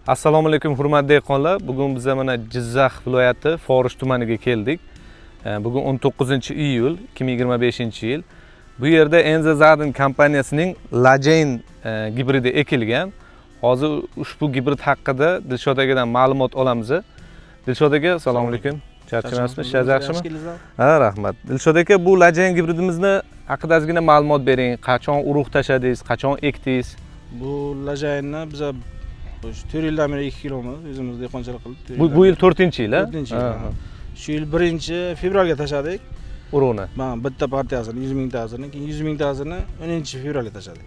Assalomu alaykum, hurmatli dehqonlar. Bugun biz mana Jizzax viloyati Forish tumaniga keldik. Bugun 19 iyul 2025-yil. Bu yerda Enza Zaden kompaniyasining Lajain gibridi ekilgan. Hozir ushbu gibrid haqida Dilshod akadan ma'lumot olamiz. Dilshod aka, assalomu alaykum. Charchamayapsizmi? Ishlaringiz yaxshimi? Ha, rahmat. Dilshod aka, bu Lajain gibridimizni haqida ozgina ma'lumot bering. Qachon urug' tashladingiz, qachon ekdingiz? Bu Lajainni biza 4 yildan beri 2 kilomiz o'zimiz dehqonchilik qilib. Bu yil 4-yil, a? 4-yil. Shu yil 1 fevralga tashladik. Urug'ni. Mana bitta partiyasini 100 mingtasini, keyin 100 mingtasini 10 fevralga tashladik.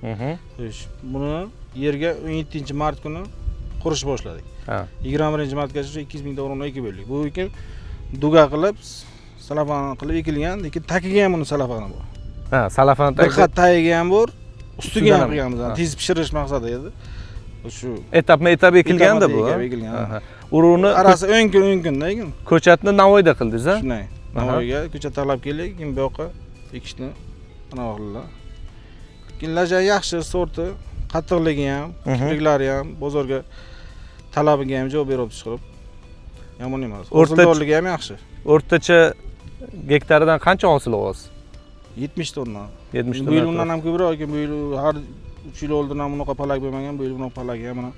Xo'sh, buni yerga 17 mart kuni qurish boshladik. 21 martgacha 200 mingta urug'ni ekib bo'ldik. Bu ekin duga qilib, salafan qilib ekilgan, lekin tagiga ham buni salafani bor. Ha, salafan Bir xat tagiga ham bor, ustiga ham ham. qilganmiz. Tez pishirish maqsadi edi. Shu etapma-etap ekilganda bu. Etapma-etap ekilgan. Urug'ni arasi 10 kun 10 kunda ekin. ko'chatni Navoiyda qildingiz, a? Shunday. Navoiyga ko'chat tanlab keldik, keyin bu yoqqa ekishni anaqa qildilar. Keyin Laja yaxshi sorti, qattiqligi ham, kipriklari ham bozorga talabiga ham javob beryapti chiqarib. Yomon emas. Hosildorligi ham yaxshi. O'rtacha gektaridan qancha hosil olasiz? 70 tonna. 70 Bu yil tonna. undan ham ko'proq, lekin bu yil har 3 yil oldin ham bunaqa palak bo'lmagan, bu yil bunaqa palak ham mana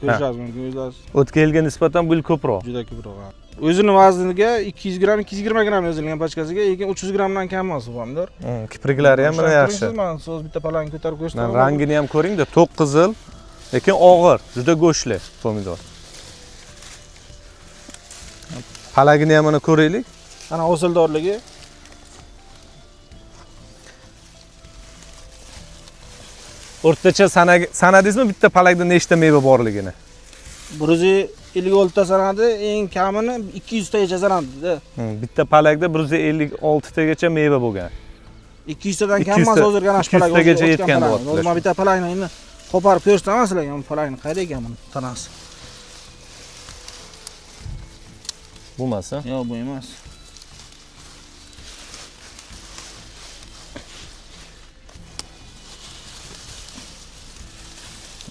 ko'rishingiz mumkin o'zlaringiz. O'tgan yilga nisbatan bu yil ko'proq. Juda ko'proq. O'zini vazniga 200 gramm, 220 gramm yozilgan pachkasiga, lekin 300 grammdan kam emas bu pomidor. Kipriklari ham mana yaxshi. Mana so'z bitta palakni ko'tarib ko'rsataman. Rangini ham ko'ring-da, to'q qizil, lekin og'ir, juda go'shtli pomidor. Palagini ham mana ko'raylik. Ana hosildorligi. O'rtacha sanadingizmi bitta palakda nechta meva borligini? 156 ta sanadi, eng kamini 200 tagacha sanadi. Bitta palakda 156 tagacha meva bo'lgan. 200 tadan kam emas hozirgi ana shu palak. 200 tagacha yetgan deyaptilar. Hozir men bitta palakni endi qo'parib ko'rsataman sizlarga, bu palakni qayerda ekan buni tanasi? Bu emas, a? Yo'q, bu emas.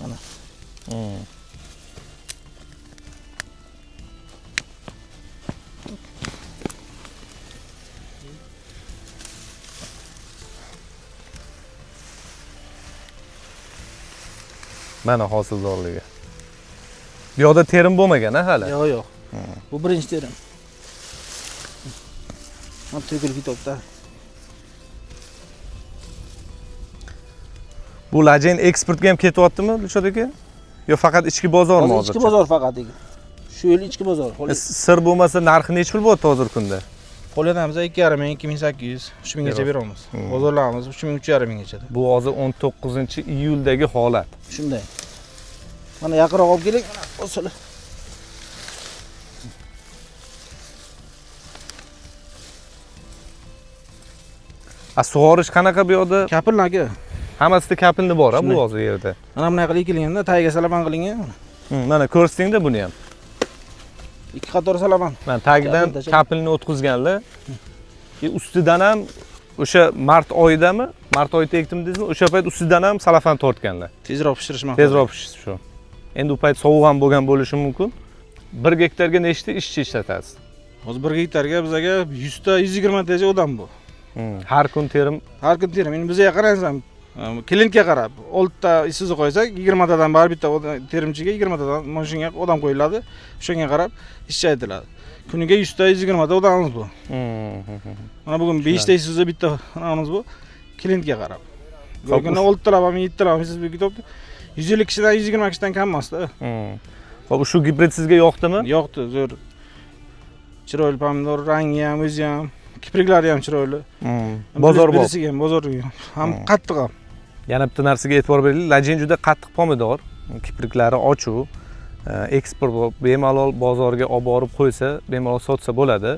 Mana. Mana hosildorligi. Bu yoqda terim bo'lmagan, a hali? Yo'q, yo'q. Bu birinchi terim. Mana to'kilib ketyapti. Bu Lajain eksportga ham ketyaptimi, Dilshod aka? Yo faqat ichki bozormi hozir? Ichki bozor faqat ekan. Shu yil ichki bozor. Sir bo'lmasa narxi nechi pul bo'lyapti hozirgi kunda? Qo'ldan biz 2,5 ming, 2800, 3000gacha beramiz. Bozorlarimiz 3000, 3,5 minggacha. Bu hozir 19 iyuldagi holat. Shunday. Mana yaqinroq olib keling. Mana hosili. A sug'orish qanaqa bu yoqda? Kapilni aka. Hammasida kapilni bor, a bu hozir yerda. Mana bunday qilib ekilganda tagiga salaman qilingan. Mana ko'rsatingda buni ham. 2 qator salaman. Mana tagidan kapilni o'tkazganlar. Ustidan ham o'sha mart oyidami? Mart oyida ekdim dedingizmi? O'sha payt ustidan ham salafan tortganlar. Tezroq pishirish maqsadi. Tezroq pishish shu. Endi u payt sovuq ham bo'lgan bo'lishi mumkin. 1 gektarga nechta ishchi ishlatasiz? Hozir 1 gektarga bizaga 100 ta, 120 tacha odam bu. Har kun terim. Har kun terim. Endi bizga qaraysan, klientga qarab 6 ta ishsizni qo'ysak, 20 tadan bari bitta terimchiga 20 tadan mashinaga odam qo'yiladi. O'shanga qarab ishchi aytiladi. Kuniga 100 ta, 120 ta odamimiz bu. Mana bugun 5 ta ishsizni bitta odamimiz bu. Klientga qarab. Bir kunda 6 talab ham, 7 talab ham ishsiz ketyapti. 150 kishidan, 120 kishidan kam emas-da. Xo'p, shu gibrid sizga yoqdimi? Yoqdi, zo'r. Chiroyli pomidor, rangi ham, o'zi ham, kipriklari ham chiroyli. Bozor bor. Birisiga ham, bozor ham qattiq ham. Yana bitta narsaga e'tibor beraylik. Lajain juda qattiq pomidor, kipriklari ochuv. Eksport bemalol bozorga olib borib qo'ysa, bemalol sotsa bo'ladi.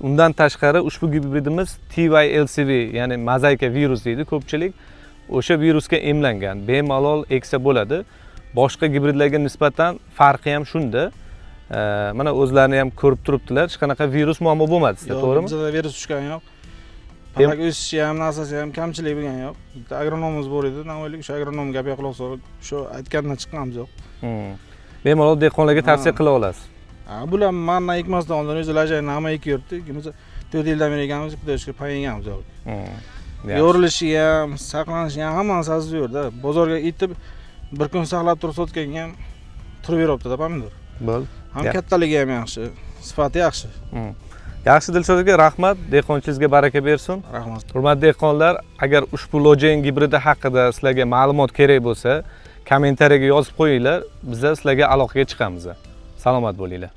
Undan tashqari ushbu gibridimiz TYLCV, ya'ni mozaika virus deydi ko'pchilik. O'sha virusga emlangan, bemalol eksa bo'ladi. Boshqa gibridlarga nisbatan farqi ham shunda. Mana o'zlarini ham ko'rib turibdilar. Hech qanaqa virus muammo bo'lmadi sizda, to'g'rimi? Bizda virus tushgani yo'q. Palak o'sishi ham, narsasi ham kamchilik bo'lgani yo'q. Bitta agronomimiz bor edi, Navoiylik, o'sha agronom gapiga quloq solib, shu aytganidan chiqqanimiz yo'q. Bemalol dehqonlarga tavsiya Ha. qila olasiz. Ha, bular mandan ekmasdan oldin o'zi lajayni hamma ekib yuribdi. Biz 4 yildan beri ekamiz, xudoga shukur, payingamiz. Yaxshi. Yorilishi ham, saqlanishi ham hammasi aziz yo'rda. Bozorga yetib bir kun saqlab turib sotganga ham turib beryapti-da pomidor. Bo'ldi. Ham kattaligi ham yaxshi, sifati yaxshi. Yaxshi, Dilshod aka, rahmat. Dehqonchilingizga baraka bersin. Rahmat. Hurmatli dehqonlar, agar ushbu Lojain gibridi haqida sizlarga ma'lumot kerak bo'lsa, kommentariyaga yozib qo'yinglar, biza sizlarga aloqaga chiqamiz. Salomat bo'linglar.